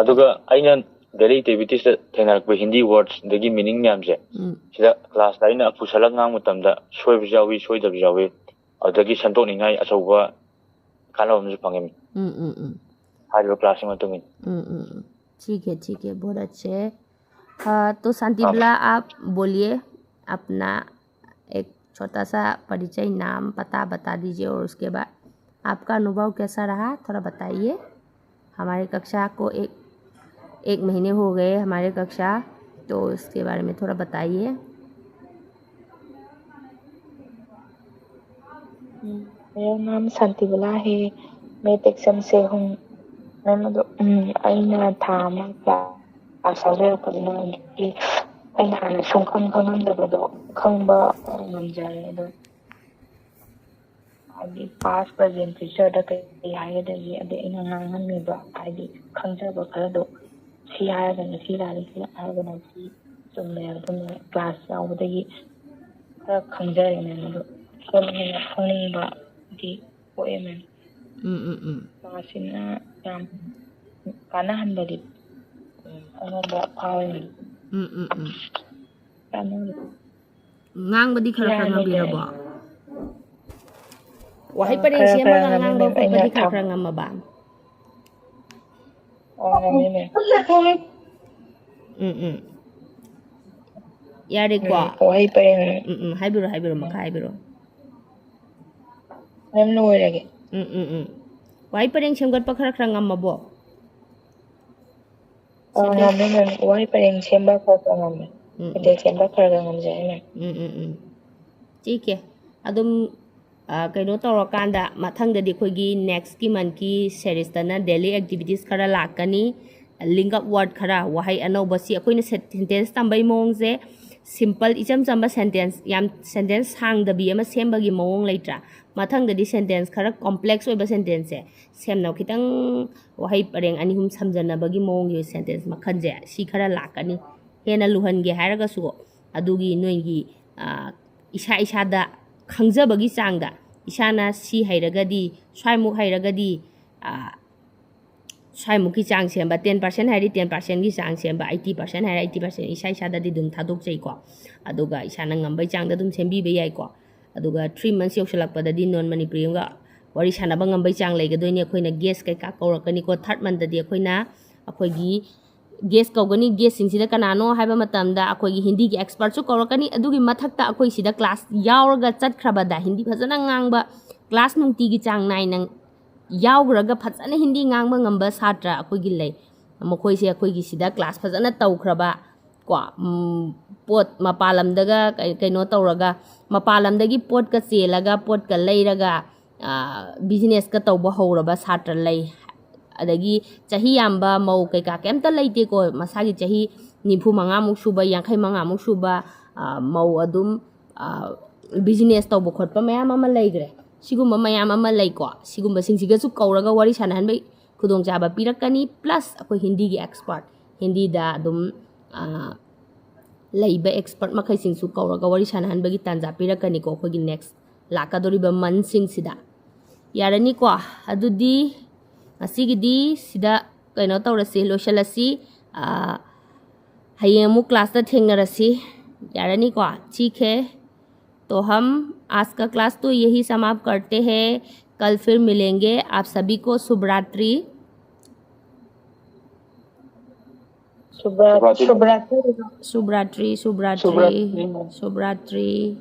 ꯑꯗꯨꯒ ꯑꯩꯅ ꯗꯦꯂꯤ ꯑꯦꯛꯇꯤꯚꯤꯇꯤꯁꯇ ꯊꯦꯡꯅꯔꯛꯄ ꯍꯤꯟꯗꯤ ꯋꯥꯔꯗꯁ ꯑꯗꯒꯤ ꯃꯤꯅꯤꯡ ꯃꯌꯥꯝꯁꯦ, ꯎꯝ꯫ ꯁꯤꯗ ꯀ꯭ꯂꯥꯁꯇ ꯑꯩꯅ ꯄꯨꯁꯜꯂꯒ ꯉꯥꯡꯕ ꯃꯇꯝꯗ ꯁꯣꯏꯕꯁꯨ ꯌꯥꯎꯏ, ꯁꯣꯏꯗꯕꯁꯨ ꯌꯥꯎꯏ꯫ ꯑꯗꯨꯗꯒꯤ ꯁꯦꯝꯗꯣꯛꯅꯤꯡꯉꯥꯏ ꯑꯆꯧꯕ ꯀꯥꯟꯅꯕ ꯑꯃꯁꯨ ꯐꯪꯉꯦ, ꯃꯦꯝ꯫ ꯎꯝ, ꯎꯝ, ꯎꯝ꯫ ꯍꯥꯏꯔꯤꯕ ꯀ꯭ꯂꯥꯁꯁꯤꯒꯤ ꯃꯇꯨꯡ ꯏꯟꯅ꯫ ꯎꯝ, ꯎꯝ, ꯎꯝ꯫ ठीक है, ठीक है, बहुत अच्छे है। हाँ, तो शांति हाँ। बला, आप बोलिए अपना एक छोटा सा परिचय, नाम, पता बता दीजिए और उसके बाद आपका अनुभव कैसा रहा, थोड़ा बताइए। हमारे कक्षा को एक, एक महीने हो गए हमारे कक्षा, तो उसके बारे में थोड़ा बताइए। ꯎꯝ, मेरा नाम शांति बला है, मैं टेकसम से हूँ। ꯃꯦꯝ, ꯑꯗꯣ, ꯎꯝ, ꯑꯩꯅ ꯊꯥ ꯑꯃ ꯀ꯭ꯂꯥꯁ ꯌꯥꯎꯖꯔꯛꯄꯗꯨꯅ ꯑꯗꯨꯒꯤ ꯑꯩꯅ ꯍꯥꯟꯅ ꯁꯨꯡꯈꯪ ꯈꯪꯉꯝꯗꯕꯗꯣ ꯈꯪꯕ ꯉꯝꯖꯔꯦ꯫ ꯑꯗꯣ ꯍꯥꯏꯗꯤ past, present, futureꯗ ꯀꯩ ꯀꯩ ꯍꯥꯏꯒꯗꯒꯦ, ꯑꯗꯩ ꯑꯩꯅ ꯉꯥꯡꯉꯝꯃꯤꯕ ꯍꯥꯏꯗꯤ ꯈꯪꯖꯕ ꯈꯔꯗꯣ, ꯁꯤ ꯍꯥꯏꯔꯒꯅ ꯁꯤ ꯂꯥꯜꯂꯤ, ꯁꯤ ꯍꯥꯏꯔꯒꯅ ꯁꯤ ꯆꯨꯝꯃꯦ꯫ ꯑꯗꯨꯅ ꯀ꯭ꯂꯥꯁ ꯌꯥꯎꯕꯗꯒꯤ ꯈꯔ ꯈꯪꯖꯔꯦ ꯃꯦꯝ꯫ ꯑꯗꯣ ꯁꯣꯝꯅ ꯍꯦꯟꯅ ꯈꯪꯅꯤꯡꯕꯗꯤ ꯄꯣꯛꯑꯦ ꯃꯦꯝ꯫ ꯎꯝ ꯎꯝ ꯎꯝ ꯃꯥꯁꯤꯅ ꯌꯥꯝ ꯀꯥꯟꯅꯍꯟꯕꯗꯤ ꯑꯩꯉꯣꯟꯗ ꯐꯥꯎꯋꯦ ꯃꯦꯝ꯫ ꯎꯝ ꯎꯝ ꯎꯝ ꯀꯥꯟꯅꯕ ꯉꯥꯡꯕꯗꯤ ꯈꯔ ꯈꯔ ꯌꯥꯝꯅ ꯉꯝꯕꯤꯔꯕꯣ? ꯋꯥꯍꯩ ꯑ, ꯄꯔꯦꯡ ꯈꯔ ꯈꯔ ꯁꯦꯝꯃꯒ ꯉꯝꯃꯦ ꯉꯥꯡꯕ ꯃꯦꯝ꯫ ꯈꯣꯠꯄꯗꯤ ꯑꯩꯅ ꯈꯔ ꯊꯝ- ꯈꯔ ꯉꯝꯃꯕ? ꯑꯣ, ꯉꯝꯃꯦ ꯃꯦꯝ꯫ ꯎꯝ ꯎꯝ ꯌꯥꯔꯦꯀꯣ? ꯎꯝ, ꯋꯥꯍꯩ ꯄꯔꯦꯡ ꯎꯝ ꯎꯝ ꯍꯥꯏꯕꯤꯔꯣ ꯍꯥꯏꯕꯤꯔꯣ, ꯃꯈꯥ ꯍꯥꯏꯕꯤꯔꯣ꯫ ꯃꯦꯝ, ꯂꯣꯏꯔꯒꯦ꯫ ꯎꯝ ꯎꯝ ꯎꯝ ꯋꯥꯍꯩ ꯄꯔꯦꯡ ꯁꯦꯝꯒꯠꯄ ꯈꯔ ꯈꯔ ꯉꯝꯃꯕꯣ? ꯑ, Sentence- ꯉꯝꯃꯦ ꯃꯦꯝ꯫ ꯋꯥꯍꯩ ꯄꯔꯦꯡ ꯁꯦꯝꯕ ꯈꯔ ꯈꯔ ꯉꯝꯃꯦ꯫ ꯎꯝ, ꯁꯦꯟꯇꯦꯟꯁ ꯁꯦꯝꯕ ꯈꯔ ꯈꯔ ꯉꯝꯖꯔꯦ ꯃꯦꯝ꯫ ꯎꯝ ꯎꯝ ꯎꯝ ꯆꯤꯛꯀꯦ꯫ ꯑꯗꯨꯝ ꯑ, ꯀꯩꯅꯣ ꯇꯧꯔꯀꯥꯟꯗ ꯃꯊꯪꯗꯗꯤ ꯑꯩꯈꯣꯏꯒꯤ ꯅꯦꯛꯁꯀꯤ ꯃꯟꯠꯀꯤ ꯁꯦꯔꯤꯁꯇꯅ ꯗꯦꯂꯤ ꯑꯦꯛꯇꯤꯚꯤꯇꯤꯁ ꯈꯔ ꯂꯥꯛꯀꯅꯤ꯫ ꯂꯤꯡꯛ ꯑꯞ ꯋꯥꯔꯗ ꯈꯔ, ꯋꯥꯍꯩ ꯑꯅꯧꯕ, ꯁꯤ ꯑꯩꯈꯣꯏꯅ ꯁꯦꯟꯇꯦꯟꯁ ꯇꯝꯕꯩ ꯃꯑꯣꯡꯁꯦ ꯁꯤꯝꯄꯜ, ꯏꯆꯝ ꯆꯝꯕ ꯁꯦꯟꯇꯦꯟꯁ, ꯌꯥꯝ ꯁꯦꯟꯇꯦꯟꯁ ꯁꯥꯡꯗꯕꯤ ꯑꯃ ꯁꯦꯝꯕꯒꯤ ꯃꯑꯣꯡ ꯂꯩꯇ꯭ꯔꯥ? ꯃꯊꯪꯗꯗꯤ ꯁꯦꯟꯇꯦꯟꯁ ꯈꯔ ꯀꯣꯝꯄ꯭ꯂꯦꯛꯁ ꯑꯣꯏꯕ ꯁꯦꯟꯇꯦꯟꯁꯁꯦ ꯁꯦꯝꯅꯕ, ꯈꯤꯇꯪ ꯋꯥꯍꯩ ꯄꯔꯦꯡ ꯑꯅꯤ ꯑꯍꯨꯝ ꯁꯝꯖꯟꯅꯕꯒꯤ ꯃꯑꯣꯡꯒꯤ ꯁꯦꯟꯇꯦꯟꯁ ꯃꯈꯜꯁꯦ ꯁꯤ ꯈꯔ ꯂꯥꯛꯀꯅꯤ꯫ ꯍꯦꯟꯅ ꯂꯨꯍꯟꯒꯦ ꯍꯥꯏꯔꯒꯁꯨ ꯑꯗꯨꯒꯤ ꯅꯣꯏꯒꯤ, ꯑ, ꯏꯁꯥ ꯏꯁꯥꯗ ꯈꯪꯖꯕꯒꯤ ꯆꯥꯡꯗ, ꯏꯁꯥꯅ ꯁꯤ ꯍꯩꯔꯒꯗꯤ, ꯁ꯭ꯋꯥꯏꯃꯨꯛ ꯍꯩꯔꯒꯗꯤ, ꯑ, ꯁ꯭ꯋꯥꯏꯃꯨꯛꯀꯤ ꯆꯥꯡ ꯁꯦꯝꯕ, ꯇꯦꯟ ꯄꯥꯔꯁꯦꯟ ꯍꯥꯏꯔꯗꯤ ꯇꯦꯟ ꯄꯥꯔꯁꯦꯟꯒꯤ ꯆꯥꯡ ꯁꯦꯝꯕ, ꯑꯩꯠꯇꯤ ꯄꯥꯔꯁꯦꯟ ꯍꯥꯏꯔ ꯑꯩꯠꯇꯤ ꯄꯥꯔꯁꯦꯟ, ꯏꯁꯥ ꯏꯁꯥꯗꯗꯤ ꯑꯗꯨꯝ ꯊꯥꯗꯣꯛꯆꯩꯀꯣ꯫ ꯑꯗꯨꯒ ꯏꯁꯥꯅ ꯉꯝꯕꯩ ꯆꯥꯡꯗ ꯑꯗꯨꯝ ꯁꯦꯝꯕꯤꯕ ꯌꯥꯏꯀꯣ꯫ ꯑꯗꯨꯒ ꯊ꯭ꯔꯤ ꯃꯟꯠꯁ ꯌꯧꯁꯤꯜꯂꯛꯄꯗꯗꯤ ꯅꯣꯟ ꯃꯅꯤꯄꯨꯔꯤ ꯑꯃꯒ ꯋꯥꯔꯤ ꯁꯥꯟꯅꯕ ꯉꯝꯕꯩ ꯆꯥꯡ ꯂꯩꯒꯗꯣꯏꯅꯤ꯫ ꯑꯩꯈꯣꯏꯅ ꯒꯦꯁ ꯀꯩꯀꯥ ꯀꯧꯔꯛꯀꯅꯤꯀꯣ꯫ ꯊꯥꯔꯠ ꯃꯟꯠꯇꯗꯤ ꯑꯩꯈꯣꯏꯅ ꯑꯩꯈꯣꯏꯒꯤ ꯒꯦꯁ ꯀꯧꯒꯅꯤ꯫ ꯒꯦꯁꯁꯤꯡꯁꯤꯗ ꯀꯅꯥꯅꯣ ꯍꯥꯏꯕ ꯃꯇꯝꯗ ꯑꯩꯈꯣꯏꯒꯤ ꯍꯤꯟꯗꯤꯒꯤ ꯑꯦꯛꯁꯄꯔꯠꯁꯨ ꯀꯧꯔꯛꯀꯅꯤ꯫ ꯑꯗꯨꯒꯤ ꯃꯊꯛꯇ ꯑꯩꯈꯣꯏ ꯁꯤꯗ ꯀ꯭ꯂꯥꯁ ꯌꯥꯎꯔꯒ ꯆꯠꯈ꯭ꯔꯕꯗ, ꯍꯤꯟꯗꯤ ꯐꯖꯅ ꯉꯥꯡꯕ, ꯀ꯭ꯂꯥꯁ ꯅꯨꯡꯇꯤꯒꯤ ꯆꯥꯡ ꯅꯥꯏꯅ ꯌꯥꯎꯈ꯭ꯔꯒ ꯐꯖꯅ ꯍꯤꯟꯗꯤ ꯉꯥꯡꯕ ꯉꯝꯕ ꯁꯥꯇ꯭ꯔ ꯑꯩꯈꯣꯏꯒꯤ ꯂꯩ꯫ ꯃꯈꯣꯏꯁꯦ ꯑꯩꯈꯣꯏꯒꯤ ꯁꯤꯗ ꯀ꯭ꯂꯥꯁ ꯐꯖꯅ ꯇꯧꯈ꯭ꯔꯕ ꯀꯣ, ꯎꯝ, ꯄꯣꯠ ꯃꯄꯥꯟ ꯂꯝꯗꯒ ꯀꯩ-, ꯀꯩꯅꯣ ꯇꯧꯔꯒ, ꯃꯄꯥꯟ ꯂꯝꯗꯒꯤ ꯄꯣꯠꯀ ꯆꯦꯜꯂꯒ, ꯄꯣꯠꯀ ꯂꯩꯔꯒ, ꯑ, ꯕꯤꯖꯤꯅꯦꯁꯀ ꯇꯧꯕ ꯍꯧꯔꯕ ꯁꯥꯇ꯭ꯔ ꯂꯩ꯫ ꯑꯗꯒꯤ ꯆꯍꯤ ꯌꯥꯝꯕ ꯃꯧ ꯀꯩꯀꯥ ꯀꯩꯝꯇ ꯂꯩꯇꯦꯀꯣ, ꯃꯁꯥꯒꯤ ꯆꯍꯤ ꯅꯤꯐꯨ ꯃꯉꯥꯃꯨꯛ ꯁꯨꯕ, ꯌꯥꯡꯈꯩ ꯃꯉꯥꯃꯨꯛ ꯁꯨꯕ, ꯑ, ꯃꯧ ꯑꯗꯨꯝ, ꯑ, ꯕꯤꯖꯤꯅꯦꯁ ꯇꯧꯕ ꯈꯣꯠꯄ ꯃꯌꯥꯝ ꯑꯃ ꯂꯩꯈ꯭ꯔꯦ꯫ ꯁꯤꯒꯨꯝꯕ ꯃꯌꯥꯝ ꯑꯃ ꯂꯩꯀꯣ꯫ ꯁꯤꯒꯨꯝꯕꯁꯤꯡꯁꯤꯒꯁꯨ ꯀꯧꯔꯒ ꯋꯥꯔꯤ ꯁꯥꯟꯅꯍꯟꯕꯩ ꯈꯨꯗꯣꯡꯆꯥꯕ ꯄꯤꯔꯛꯀꯅꯤ꯫ ꯄ꯭ꯂꯁ ꯑꯩꯈꯣꯏ ꯍꯤꯟꯗꯤꯒꯤ ꯑꯦꯛꯁꯄꯔꯠ, ꯍꯤꯟꯗꯤꯗ ꯑꯗꯨꯝ, ꯑ, ꯂꯩꯕ expert ꯃꯈꯩꯁꯤꯡꯁꯨ ꯀꯧꯔꯒ ꯋꯥꯔꯤ ꯁꯥꯟꯅꯍꯟꯕꯒꯤ ꯇꯥꯟꯖꯥ ꯄꯤꯔꯛꯀꯅꯤꯀꯣ ꯑꯩꯈꯣꯏꯒꯤ next ꯂꯥꯛꯀꯗꯧꯔꯤꯕ monthꯁꯤꯡꯁꯤꯗ꯫ ꯌꯥꯔꯅꯤꯀꯣ? ꯑꯗꯨꯗꯤ ꯉꯁꯤꯒꯤꯗꯤ ꯁꯤꯗ ꯀꯩꯅꯣ ꯇꯧꯔꯁꯤ, ꯂꯣꯏꯁꯤꯜꯂꯁꯤ꯫ ꯑꯥ, ꯍꯌꯦꯡ ꯑꯃꯨꯛ classꯇ ꯊꯦꯡꯅꯔꯁꯤ꯫ ꯌꯥꯔꯅꯤꯀꯣ? ठीक है, तो हम आज का class तो यही समाप्त करते हैं। कल फिर मिलेंगे। आप सभी को शुभ रात्रि। शुभ रात्रि। शुभ रात्रि। शुभ रात्रि, शुभ रात्रि, शुभ रात्रि।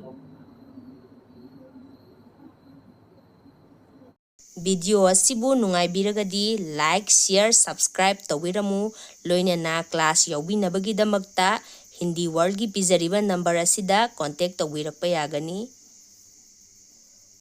Video ꯑꯁꯤꯕꯨ ꯅꯨꯡꯉꯥꯏꯕꯤꯔꯒꯗꯤ like, share, subscribe ꯇꯧꯕꯤꯔꯝꯃꯨ꯫ ꯂꯣꯏꯅꯅ class ꯌꯥꯎꯕꯤꯅꯕꯒꯤꯗꯃꯛꯇ Hindi Worldꯒꯤ ꯄꯤꯖꯔꯤꯕ number ꯑꯁꯤꯗ contact ꯇꯧꯕꯤꯔꯛꯄ ꯌꯥꯒꯅꯤ꯫